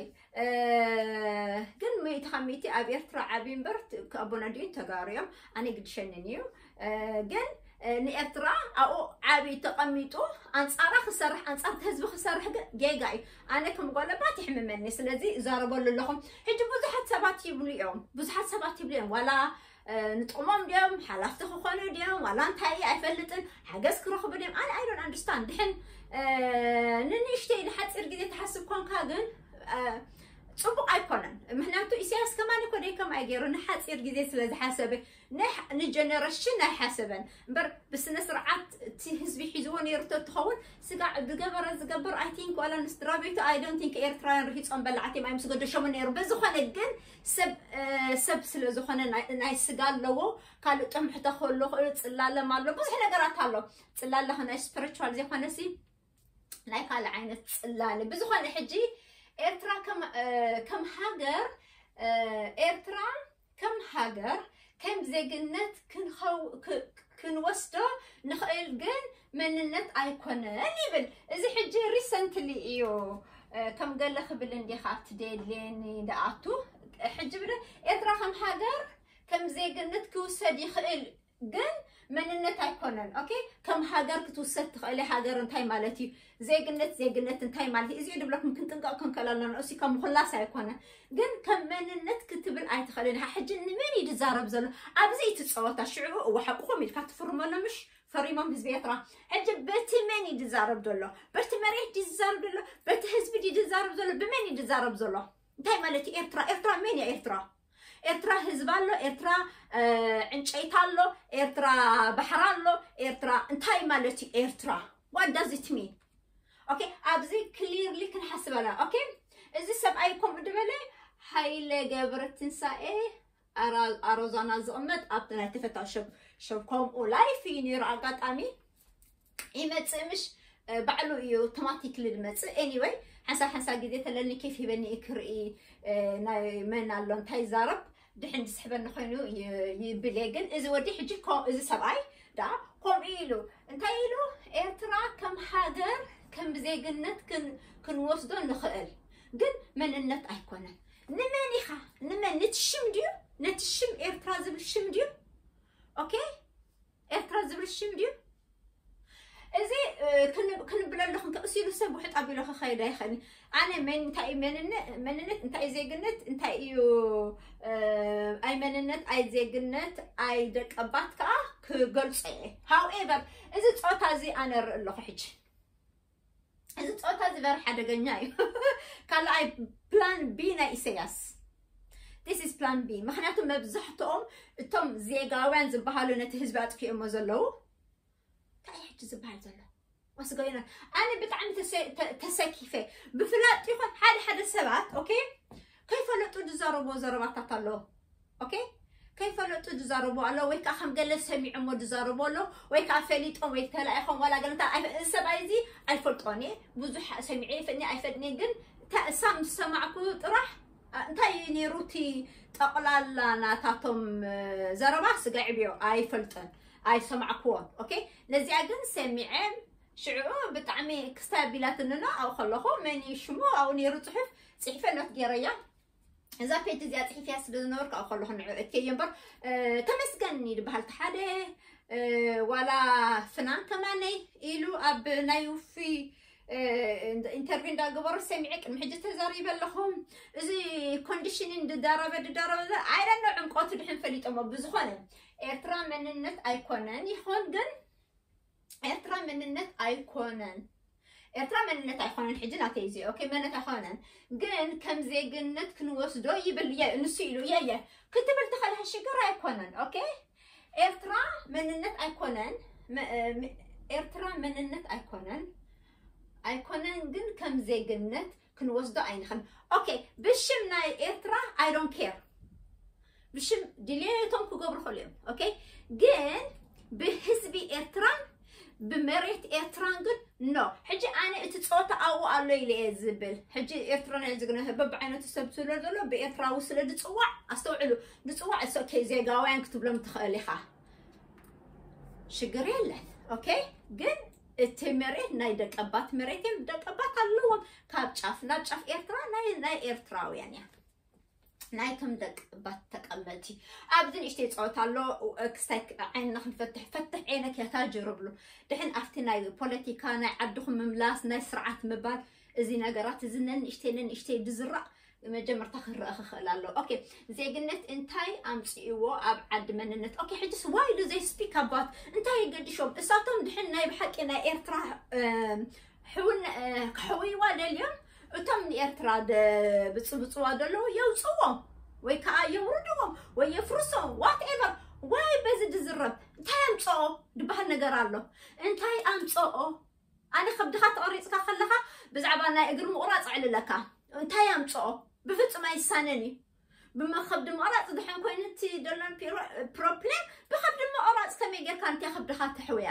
ግን ሚእቲ ካብ ሚእቲ ኣብ ኤርትራ ዓብዪ እምበር ኣቦና ድዩን ተጋሩ እዮም። ኣነ ግድሸንን እዩ ግን ንኤርትራ ኣብኡ ዓብዩ ተቐሚጡ ኣንጻራ ክሰርሕ፣ ኣንጻር ህዝቢ ክሰርሕ ግን ጌጋ እዩ። ኣነ ከም ጓለባት ይሕምመኒ። ስለዚ እዛረበሉ ኣለኹም። ሕጂ ብዙሓት ሰባት ይብሉ እዮም፣ ብዙሓት ሰባት ይብሉ እዮም፣ ዋላ ንጥቕሞም ድዮም፣ ሓላፍቲ ክኾኑ ድዮም፣ ዋላ እንታይ ኣይፈልጥን፣ ሓገዝ ክረኽቡ ድዮም፣ ኣነ ኣይዶን ኣንድስታንድ። ድሕን ንንእሽተይ ንሓፂር ግዜ ትሓስብ ኮንካ ግን ፅቡቕ ኣይኮነን። ምክንያቱ ኢሳያስ ከማን እኮ ደይ ከም ኣይገይሩ ንሓፂር ግዜ ስለ ዝሓሰበ ንጀነሬሽን ኣይሓሰበን እምበር ብስነ ስርዓት እቲ ህዝቢ ሒዝዎ ነይሩ ተትኸውን ስጋዕ ዝገበረ ዝገብር ኣይ ቲንክ ዋላ ንስድራ ቤቱ ኣይ ዶንት ቲንክ ኤርትራውያን ርሂፆም በላዕቲ ማይ ምስ ገደሾም ነይሩ። ብዝኾነ ግን ሰብ ሰብ ስለ ዝኾነ ናይ ስጋ ኣለዎ። ካልእ ጥምሕተ ከሎ ክእሉ ፅላለም ኣሎ፣ ብዙሕ ነገራት ኣሎ። ፅላለ ናይ ስፒሪቹዋል ዘይኮነ ሲ ናይ ካልእ ዓይነት ፅላለ። ብዝኾነ ሕጂ ኤርትራ ከም ሃገር ኤርትራ ከም ሃገር ከም ዜግነት ክንወስዶ ንኽእል ግን መንነት ኣይኮነን ይብል። እዚ ሕጂ ሪሰንትሊ እዩ ከም ገለ ክብል እንዲኻ ኣብቲ ደድልየኒ ደኣቱ ሕጂ ብለ ኤርትራ ከም ሃገር ከም ዜግነት ክውሰድ ይኽእል ግን መንነት ኣይኮነን። ኦኬ ከም ሃገር ክትውሰድ ትኽእል ሃገር እንታይ ማለት እዩ? ዜግነት ዜግነት እንታይ ማለት እዩ? እዚ ድብለኩም ክንጥንቀቕ ክንከል ኣለና። እሱ ከም ምኹላስ ኣይኮነ ግን ከም መንነት ክትብል ኣይትኽእልን። ሕጂ ንመን እዩ ዝዛረብ ዘሎ ኣብዚ እቲ ፀወታ? ሽዑ እወ ሓቁኹም ኢልካ ትፍርመሉ ምሽ ፈሪሞም ህዝቢ ኤርትራ። ሕጂ በቲ መን እዩ ዝዛረብ ዘሎ? በቲ መሬት ድዩ ዝዛረብ ዘሎ? በቲ ህዝቢ ድዩ ዝዛረብ ዘሎ? ብመን እዩ ዝዛረብ ዘሎ? እንታይ ማለት እዩ ኤርትራ? ኤርትራ መን እያ ኤርትራ? ኤርትራ ህዝቢ ኣሎ፣ ኤርትራ ዕንጨይቲ ኣሎ፣ ኤርትራ ባሕሪ ኣሎ። ኤርትራ እንታይ ማለት እዩ ኤርትራ? What does it mean? ኦኬ ኣብዚ ክሊርሊ ክንሓስብ ኣለና። ኦኬ እዚ ሰብኣይ ከምኡ ድበለ ሃይለ ገብረ ትንሳኤ ኣሮዛና ዝቕመጥ ኣብቲ ናይ ተፈታዊ ሸብ ከምኡ ላይፍ እዩ ነይሩ። ኣጋጣሚ ይመፅእ ምሽ ባዕሉ እዩ ኦቶማቲክሊ ዝመፅእ። ኤኒወይ ሓንሳብ ሓንሳብ ግዜ ተለኒ ኬፍ ሂበኒ እዩ ክርኢ ናይ መን ኣሎ እንታይ ይዛረብ ድሕን ዝስሕበኒ ኮይኑ ይብል እየ። ግን እዚ ወዲ ሕጂ እዚ ሰብኣይ ደኣ ከምኡ ኢሉ እንታይ ኢሉ ኤርትራ ከም ሃገር ከም ዜግነት ክንወስዶ ንኽእል ግን መንነት ኣይኮነን። ንመን ኢኻ ንመን ነቲ ሽም ድዩ ነቲ ሽም ኤርትራ ዝብል ሽም ድዩ? ኦኬ ኤርትራ ዝብል ሽም ድዩ? እዚ ክንብለሉ ክንከእስ ኢሉ ሰብ ውሕጥ ኣቢሉ ክኸይድ ኣይኽእልን። ኣነ እንታይ እዩ መንነት እንታይ እዩ ዜግነት እንታይ እዩ ኣይ መንነት ኣይ ዜግነት ኣይ ደቀባት ከዓ ክገልጾ እየ። ሃውኤቨር እዚ ፆታ እዚ ኣነ ርኢ ኣለኹ ሕጂ እዚ ፆታ እዚ በር ሓደገኛ እዩ። ካልኣይ ፕላን ቢ ናይ ኢሳያስ this is plan B ምክንያቱ መብዛሕትኦም እቶም ዜጋውያን ዝበሃሉ ነቲ ህዝቢ ኣጥፊኦሞ ዘለዉ እንታይ ሕጂ ዝበሃል ዘሎ ወስገይና ኣነ ብጣዕሚ ተሰኪፈ ብፍላጥ ይኾን ሓደ ሓደ ሰባት ኦኬ ከይፈለጡ ዝዛረብዎ ዘረባታት ኣለዎ ኦኬ ከይፈለጡ ዝዛረቡ ኣለዉ ወይ ከዓ ከም ገለ ሰሚዖሞ ዝዛረቡ ኣለዉ ወይ ከዓ ፈሊጦም ወይ ተላኢኾም ዋላ ገለታ እዚ ሰብኣይ እዚ ኣይፈልጦን እየ ብዙሕ ሰሚዐ ይፈጥኒ ኣይፈጥኒ ግን ሳም ዝሰማዕኩ ጥራሕ እንታይ እዩ ነይሩ እቲ ጠቕላላ ናታቶም ዘረባ ስጋዕ ብዮ ኣይፈልጠን ኣይሰማዕኩዎን ኦኬ ነዚኣ ግን ሰሚዐ ሽዑ ብጣዕሚ ክስታይ ኣቢላትንና ኣብኡ ከለኹ መን እዩ ሽሙ ኣብኡ ነይሩ ፅሑፍ ፅሒፈ ኖት ገይረያ እዛ ፔጅ እዚኣ ፅሒፍያ ስለ ዝነበርኩ ኣብኡ ከለኹ ንዑ እትየ እምበር ተመስገን እዩ ዝበሃል ሓደ ዋላ ፍናን ከማነይ ኢሉ ኣብ ናይ ውፊ ኢንተርቪው እንዳገበሩ ሰሚዐ ቅድሚ ሕጂ ተዛሪበ ኣለኹ እዚ ኮንዲሽን እንድዳረበ ድዳረበ ኣይደነ ዕምቆቱ ድሕን ፈሊጦሞ ብዝኾነ ኤርትራ መንነት ኣይኮነን ይኾን ግን ኤርትራ መንነት ኣይኮነን ኤርትራ መንነት ኣይኮነን ሕጂ ናተይ እዚ ኦኬ መንነት ኣይኮነን ግን ከም ዜግነት ክንወስዶ ይብል ንሱ ኢሉ የየ ክትብል ተኸልሐ ሽግር ኣይኮነን ኦኬ ኤርትራ መንነት ኣይኮነን ኤርትራ መንነት ኣይኮነን ኣይኮነን ግን ከም ዜግነት ክንወስዶ ኣይንኽን ኦኬ ብሽም ናይ ኤርትራ I don't care ብሽም ድሌቶም ክገብሩ ከሉ እዮም ኦኬ ግን ብህዝቢ ኤርትራን ብመሬት ኤርትራን ግን ኖ ሕጂ ኣነ እቲ ፀወታ ኣብኡ ኣሎ ኢለ እየ ዝብል ሕጂ ኤርትራ ናይ ዝግነ በብዓይነቱ ሰብ ስለ ዘሎ ብኤርትራዊ ስለ ዝፅዋዕ ኣስተውዕሉ ዝፅዋዕ እሶኬ ዜጋውያን ክትብሎም ትኽእል ኢኻ ሽግር የለን ኦኬ ግን እቲ መሬት ናይ ደቀባት መሬት እዮም ደቀባት ኣለዎም ካብ ጫፍ ናብ ጫፍ ኤርትራ ናይ ኤርትራውያን እያ ናይቶም ደቂ ባት ተቀመቲ ኣብዚ ንእሽተይ ጸወታ ኣሎ። ክስታይ ዓይንና ክንፈትሕ ፈትሕ ዓይነክ ያታጅር ብሉ ድሕን ኣብቲ ናይ ፖለቲካ ናይ ዓድኹም ምምላስ ናይ ስርዓት ምባል እዚ ነገራት እዚ ነንእሽተይ ነንእሽተይ ድዝራእ መጀመርታ ክረአ ክኽእል ኣለዎ። ኦኬ፣ ዜግነት እንታይ ኣምፅእዎ ኣብ ዓዲ መንነት? ኦኬ፣ ሕጅስ why do they speak about እንታይ ገድሾም? እሳቶም ድሕን ናይ ብሓቂ ናይ ኤርትራ ሕውን ክሕውይዋ ደልዮም እቶም ንኤርትራ ብፅብፅዋ ደለዉ የውፅዎም ወይ ከዓ የውርድዎም ወይ የፍርሶም whatever። ዋይ በዚ ድዝረብ እንታይ ኣምፅኦ ድበሃል ነገር ኣሎ። እንታይ ኣምፅኦ? ኣነ ከብድኻ ተቐሪፅካ ከለኻ ብዛዕባ ናይ እግሪ ምቑራፅ ኣዕልለካ እንታይ ኣምፅኦ? ብፍፁም ኣይሳነን እዩ። ብመኸብዲ ምቕራፅ ድሕን ኮይኑ እቲ ደሎን ፕሮፕሌም ብኸብዲ ምቕራፅ ከመይ ጌርካ እንታይ ከብድኻ ተሕውያ?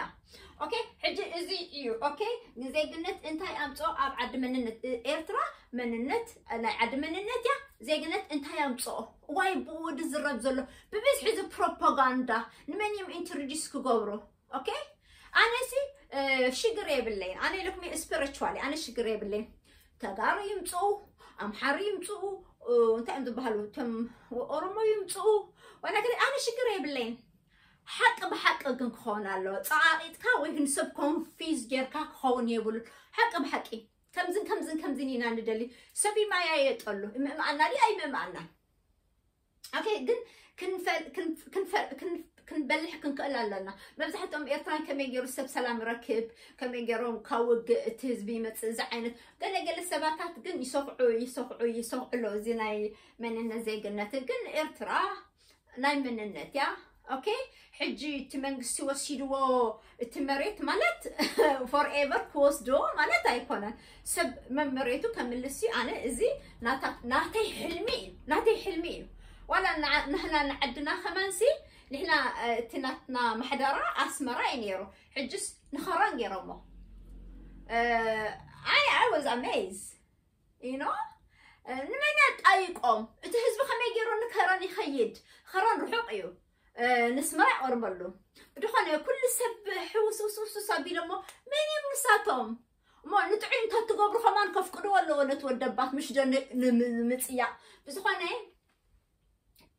ኦኬ፣ ሕጂ እዚ እዩ። ኦኬ፣ ንዜግነት እንታይ ኣምፅኦ ኣብ ዓዲ መንነት ኤርትራ? መንነት ናይ ዓዲ መንነት እያ። ዜግነት እንታይ ኣምፅኦ? ዋይ ብኡ ድዝረብ ዘሎ ብብዝሒ እዚ ፕሮፓጋንዳ ንመን እዮም ኢንትሮዲስ ክገብሩ? ኦኬ፣ ኣነሲ ሽግር የብለይን። ኣነ ኢለኩም ስፒሪቹዋሊ ኣነ ሽግር የብለይን። ተጋሩ ይምፅኡ፣ ኣምሓሩ ይምፅኡ፣ እንታይ እዮም ዝበሃሉ እቶም ኦሮሞ ይምፅኡ፣ ወላ ኣነ ሽግር የብለይን። ሓቂ ብሓቂ ግን ክኸውን ኣለዎ። ፀቓቒጥካ ወይ ግን ሰብ ኮንፊዝ ጌርካ ክኸውን የብሉ። ሓቂ ብሓቂ ከምዝን ከምዝን ከምዝን ኢና ንደሊ። ሰብ ይመያየጠሉ። ይምእምኣና ድዩ ኣይምእምኣና? ኦኬ፣ ግን ክንበልሕ ክንክእል ኣለና። መብዛሕትኦም ኤርትራን ከመይ ገይሩ ሰብ ሰላም ረክብ፣ ከመይ ገይሮም ካብ ውግእ እቲ ህዝቢ ይመፅእ እዚ ዓይነት ገለገለ ሰባታት ግን ይሰኽዑ ይሰኽዑ ይሰኽዑ ኣሎ። እዚ ናይ መንነት ዜግነት ግን ኤርትራ ናይ መንነት እያ። ኦኬ፣ ሕጂ እቲ መንግስቲ ወሲድዎ እቲ መሬት ማለት ፎርኤቨር ክወስድዎ ማለት ኣይኮነን። ሰብ መመሬቱ ከምልስ እዩ። ኣነ እዚ ናተይ ሕልሚ እዩ፣ ናተይ ሕልሚ እዩ። ዋላ ንሕና ንዓድና ከማንሲ ንሕና እቲ ናትና ማሕደራ ኣስመራ እዩ ነይሩ። ሕጅስ ንኸረን ገይሮሞ ኣይ ኣይ ወዝ ኣሜዝ ኢኖ ንመን ኣጣይቆም? እቲ ህዝቢ ከመይ ገይሩ ንከረን ይኸይድ? ከረን ርሑቕ እዩ። ንስመራ ይቐርበሉ ብድኾነ ኩሉ ሰብ ሕውስውስውስውስ ኣቢሎሞ መን እዮም ንሳቶም? እሞ ንጥዑይ እንተትገብሩ ከማን ከፍቅድዎ ኣለዎ ነቲ ወደባት ምሽ ዶ ንምፅያቕ ብዝኾነ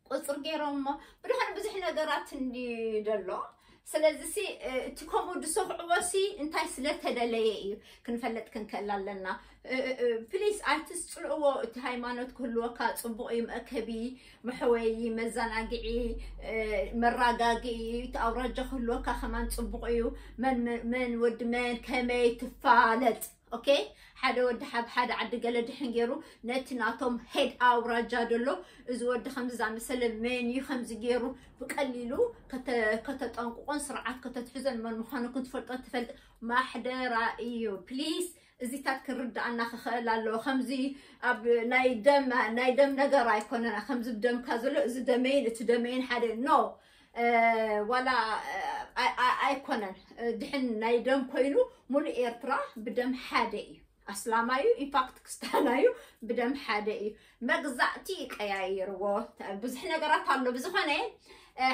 ቁፅር ገይሮሞ ብድኾነ ብዙሕ ነገራት እንዲ ደሎ። ስለዚ ሲ እቲ ከምኡ ዝሰኽዕዎ ሲ እንታይ ስለተደለየ እዩ ክንፈልጥ ክንክእል ኣለና። ፕሊስ ኣይትስፅልእዎ። እቲ ሃይማኖት ክህልወካ ፅቡቕ እዩ፣ መእከቢ፣ መሕወይ፣ መዘናግዒ፣ መራጋግኢ እቲ ኣውራጃ ክህልወካ ከማን ፅቡቕ እዩ። መን ወዲ መን ከመይ ትፋለጥ። ኦኬ፣ ሓደ ወዲ ሓብ ሓደ ዓዲ ገለ ድሕን ገይሩ ነቲ ናቶም ሄድ ኣውራጃ ደሎ እዚ ወዲ ከምዚ ዛመሰለ መን እዩ ከምዚ ገይሩ ብቀሊሉ ከተጠንቅቆን ስርዓት ከተትሕዘን መን ምዃኑ ክትፈልጦ ትፈልጥ ማሕደራ እዩ። ፕሊስ እዚታት ክርዳኣና ክኽእል ኣለዎ። ከምዚ ኣብ ናይ ደም ናይ ደም ነገር ኣይኮነና። ከምዚ ብደምካ ዘሎ እዚ ደመይን እቲ ደመይን ሓደ ኖ ዋላ ኣይኮነን። ድሕን ናይ ደም ኮይኑ ሙሉእ ኤርትራ ብደም ሓደ እዩ። ኣስላማዩ ኢንፋክት ክስታናዩ ብደም ሓደ እዩ። መግዛእቲ ይቀያይርዎ። ብዙሕ ነገራት ኣሎ። ብዝኾነ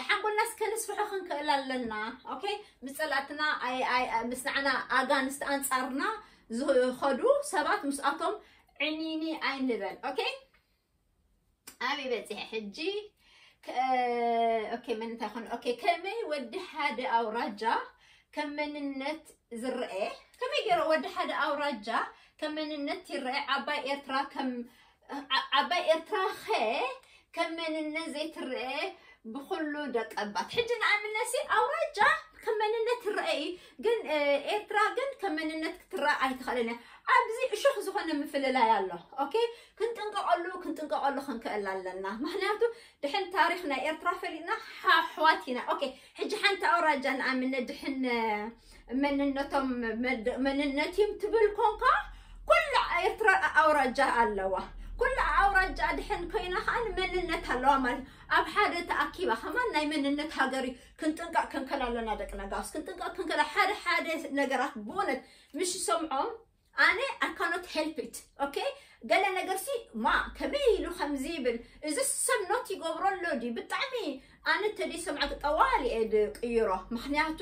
ሓንጎልና እስከ ንስፍሖ ክንክእል ኣለና። ኦኬ፣ ምስ ጸላእትና ምስ ንዓና ኣጋንስቲ ኣንጻርና ዝኸዱ ሰባት ምስኣቶም ዕኒኒ ኣይንበል። ኦኬ፣ ኣበይ በፂሐ ሕጂ? ኦኬ፣ መን እንታይ ኮነ? ኦኬ፣ ከመይ ወዲ ሓደ ኣውራጃ ከም መንነት ዝረአ? ከመይ ገይረ ወዲ ሓደ ኣውራጃ ከም መንነት ይረአ? ዓባይ ኤርትራ ከም ዓባይ ኤርትራ ኸ ከም መንነት ዘይትረአ ብኩሉ ደቀባት? ሕጂ ንኣብነትሲ ኣውራጃ ከም መንነት ትረአ እዩ፣ ግን ኤርትራ ግን ከም መንነት ክትረአ ኣይትኽእልን እያ። ኣብዚ እሾኽ ዝኾነ ምፍልላይ ኣሎ። ኦኬ፣ ክንጥንቀቐሉ ክንጥንቀቐሉ ክንክእል ኣለና። ምክንያቱ ድሕን ታሪኽ ናይ ኤርትራ ፈሊጥና ሓሕዋት ኢና። ኦኬ፣ ሕጂ ሓንቲ ኣውራጃ ንኣብነት ድሕን መንነቶም መንነት እዮም ትብል ኮንካ ኩላ ኤርትራ ኣውራጃ ኣለዋ። ኩላ ኣውራጃ ድሕን ኮይና ከዓ መንነት ኣለዋ ማለት ኣብ ሓደ ተኣኪባ ከማን ናይ መንነት ሃገር እዩ። ክንጥንቀቕ ክንከል ኣለና ደቂ ነጋውስ፣ ክንጥንቀቕ ክንከል ሓደ ሓደ ነገራት ብእውነት ምሽ ሰምዖም ኣነ I cannot help it። ኦኬ፣ ገለ ነገር ሲ ማ ከመይ ኢሉ ከምዚ ይብል እዚ ሰብ ኖት ይገብሮ ኣሎ ድዩ? ብጣዕሚ ኣነ ተደይ ሰምዐ ጠዋሊ እየ ድቅይሮ። ምክንያቱ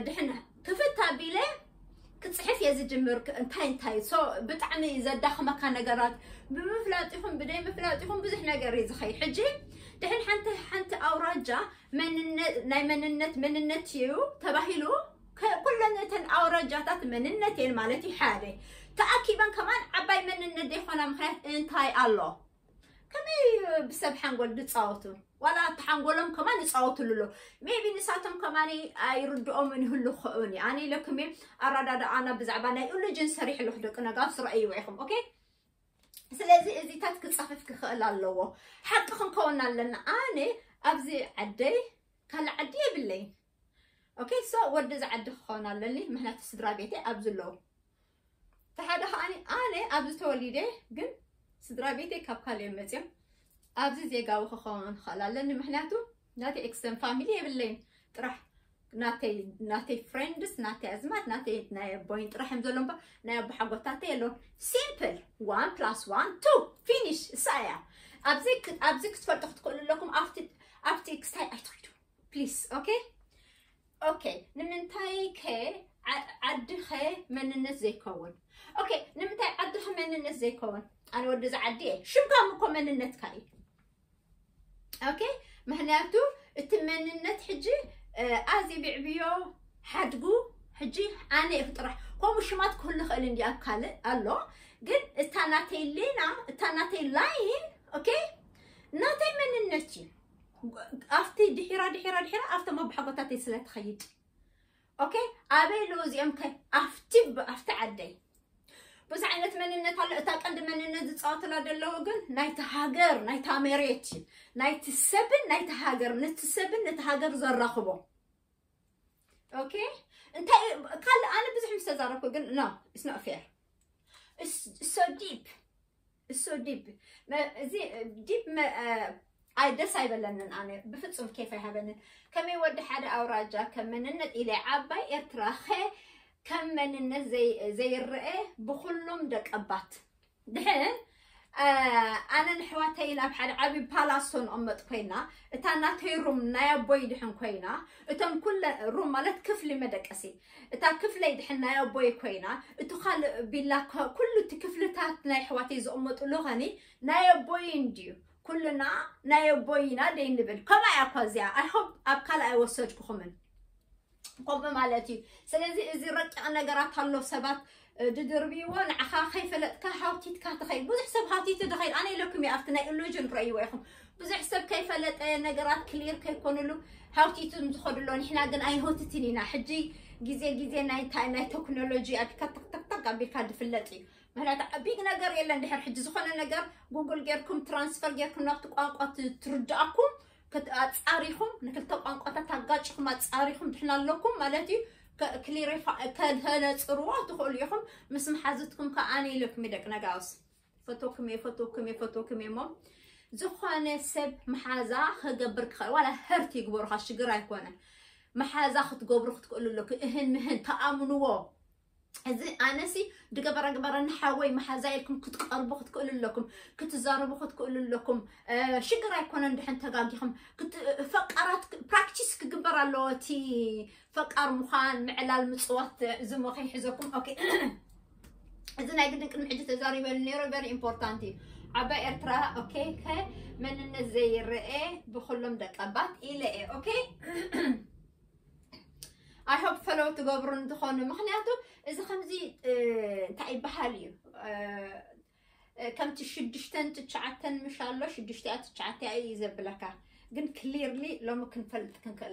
ድሕን ክፍት ኣቢለ ክፅሕፍ እየ ዝጅምር። ክ- እንታይ እንታይ ሶ ብጣዕሚ ዘዳኽመካ ነገራት ብምፍላጥ ይኹን ብደይ ምፍላጥ ይኹን ብዙሕ ነገር እዩ ዝኸይ። ሕጂ ድሕን ሓንቲ ሓንቲ ኣውራጃ መንነት ናይ መንነት መንነት እዩ ተባሂሉ ከ- ኩለን እተን ኣውራጃታት መንነት እየን ማለት እዩ። ሓደ ተኣኪበን ከማን ዓባይ መንነት ዘይኮና ምክንያት እንታይ ኣሎ? ከመይ ብሰብ ሓንጎል ዝፃወቱ ዋላ እቲ ሓንጎሎም ከማን ይፃወትሉ ኣሎ። ሜቢ ንሳቶም ከማን ኣይርድኦምን ይህሉ ክኸውን እዩ። ኣነ ኢለኩም እየ ኣረዳድኣና ብዛዕባ ናይ ኢሉጅን ሰሪሕ ኣለኹ ደቂ ነጋስ ረእይዎ ኢኹም። ኦኬ ስለዚ እዚታት ክፀፍፍ ክኽእል ኣለዎ። ሓቂ ክንከውን ኣለና። ኣነ ኣብዚ ዓደይ ካልእ ዓዲ የብለይ። ኦኬ ሶ ወዲ እዚ ዓዲ ክኸውን ኣለኒ ምክንያቱ ስድራ ቤተይ ኣብዚ ኣለዉ። ተሓደ ከዓኒ ኣነ ኣብዚ ተወሊደ ግን ስድራ ቤተይ ካብ ካልእ እዮም መፅዮም። ኣብዚ ዜጋዊ ክኸውን ክኽእል ኣለኒ ምክንያቱ ናተይ ኤክስተን ፋሚሊ የብለይን። ጥራሕ ናተይ ናተይ ፍሬንድስ ናተይ ኣዝማድ ናተይ ናይ ኣቦይን ጥራሕ እዮም ዘሎ እምበር ናይ ኣቦሓጎታተይ የለውን። ሲምፕል ዋን ፕላስ ዋን ቱ ፊኒሽ እሳ እያ። ኣብዚ ክ- ኣብዚ ክትፈልጡ ክትክእሉ ኣለኩም። ኣብቲ ኣብቲ ክስታይ ኣይትኸይዱ ፕሊስ። ኦኬ ኦኬ ንምንታይ ከ ዓ- ዓድኸ መንነት ዘይከውን? ኦኬ ንምንታይ ዓድኸ መንነት ዘይከውን? ኣነ ወዲ እዚ ዓዲ እየ። ሽምካ እኮ መንነትካ እዩ። ኦኬ ምክንያቱ እቲ መንነት ሕጂ ኣዚ ብዕብዮ ሓድጉ ሕጂ ኣነ እየ ጥራሕ ከምኡ ሽማት ክህሉ ክእል እንዲ ኣብ ካልእ ኣሎ። ግን እታ ናተይ ሌና እታ ናተይ ላይን ኦኬ ናተይ መንነት እዩ። ኣብቲ ድሒራ ድሒራ ድሒራ ኣብቶም ኣቦሓጎታተይ ስለ ትኸይድ ኦኬ ኣበይ ኣለዉ እዚኦም ከ ኣብቲ ኣብቲ ዓደይ ብዙሕ ዓይነት መንነት ኣሎ። እታ ቀንዲ መንነት ዝፃወትላ ዘለዉ ግን ናይቲ ሃገር ናይታ መሬት እዩ። ናይቲ ሰብን ናይቲ ሃገር ነቲ ሰብን ነቲ ሃገር ዘራኽቦ ኦኬ እንታይ ካልእ ኣነ ብዙሕ ምስ ተዛረብኩ ግን no it's not fair. So deep so deep እዚ ዲፕ ኣይ ደስ ኣይበለንን ኣነ ብፍፁም ኬፍ ኣይሃበንን። ከመይ ወዲ ሓደ ኣውራጃ ከም መንነት ኢለ ዓባይ ኤርትራ ኸ ከም መንነት ዘይርአ ብኩሎም ደቀባት ድሕን ኣነ ንሕዋተይ ናብ ሓደ ዓብዪ ፓላሶ ንቕመጥ ኮይና እታ ናተይ ሩም ናይ ኣቦይ ድሕን ኮይና እቶም ኩለ ሩም ማለት ክፍሊ መደቀሲ እታ ክፍለይ ድሕን ናይ ኣቦይ ኮይና እቲ ካልእ ቢላ ኩሉ እቲ ክፍልታት ናይ ኣሕዋተይ ዝቕመጥሉ ኸኒ ናይ ኣቦይ እንድዩ ኩልና ናይ ኣቦይ ኢና ደይ ንብል ከማ እያ እኳ እዚኣ ኣይሆብ ኣብ ካልእ ኣይወሰድኩኹምን ከምኡ ማለት እዩ። ስለዚ እዚ ረቂቕ ነገራት ኣሎ ሰባት ድድርብይዎ ንዓኻ ከይፈለጥካ ሃውቲትካ ትኸይድ ብዙሕ ሰብ ሃውቲቱ ድኸይድ ኣነ ኢለኩም እየ ኣብቲ ናይ ኢሉዥን ረእይዎ ኢኹም ብዙሕ ሰብ ከይፈለጠ ነገራት ክሊር ከይኮኑሉ ሃውቲቱ ዝኸዱሎ ንሕና ግን ኣይንሆትትን ኢና ሕጂ ግዜ ግዜ ናይ እንታይ ናይ ቴክኖሎጂ ኣቢልካ ተክተክተክ ኣቢልካ ዝፍለጥ እዩ ምክንያቱ ቢግ ነገር የለን ድሕር ሕጂ ዝኾነ ነገር ጉግል ጌርኩም ትራንስፈር ጌርኩም ናብቲ ቋንቋ ትርድኣኩም ኣፃሪኹም ንክልተ ቋንቋታት ኣጋጭኹም ኣፃሪኹም ድሕና ኣለኩም ማለት እዩ ክሊሪፋ ከነፅርዎ ትኽእሉ ኢኹም ምስ መሓዝትኩም ከዓ ኣነ ኢለኩም ደቂ ነጋውስ ፈቶኩም እየ ፈቶኩም እየ ፈቶኩም እየ እሞ ዝኾነ ሰብ መሓዛ ክገብር ክኽእል ዋላ ህርት ይግበሩካ ሽግር ኣይኮነን መሓዛ ክትገብሩ ክትክእሉ ኣለኩ እህን ምህን ተኣምንዎ እዚ ኣነሲ ድገበረ ግበረ ንሓወይ መሓዛ ኢልኩም ክትቀርቡ ክትክእሉ ኣለኩም ክትዛረቡ ክትክእሉ ኣለኩም ሽግር ኣይኮነን ድሕን ተጋጊኹም ፈቃራት ፕራክቲስ ክግበር ኣለዎ እቲ ፈቃር ምዃን ምዕላል ምፅዋት ዝሞ ከይሕዘኩም ኦኬ እዚ ናይ ግድን ቅድሚ ሕጂ ተዛሪበሉ ነይሩ very important እዩ ዓባይ ኤርትራ ኦኬ ከ መንነት ዘይረአ ብኩሎም ደቀባት ኢለ እየ ኦኬ I hope ፈለው ትገብሩ እንትኾኑ ምክንያቱ እዚ ከምዚ እንታይ ይበሃል እዩ ከምቲ ሽዱሽተን ትሽዓተን ምሽ ኣሎ ሽዱሽቲያ ትሽዓቲያ እዩ ዘብለካ ግን ክሊርሊ ሎሚ ክንፈልጥ ክንክእል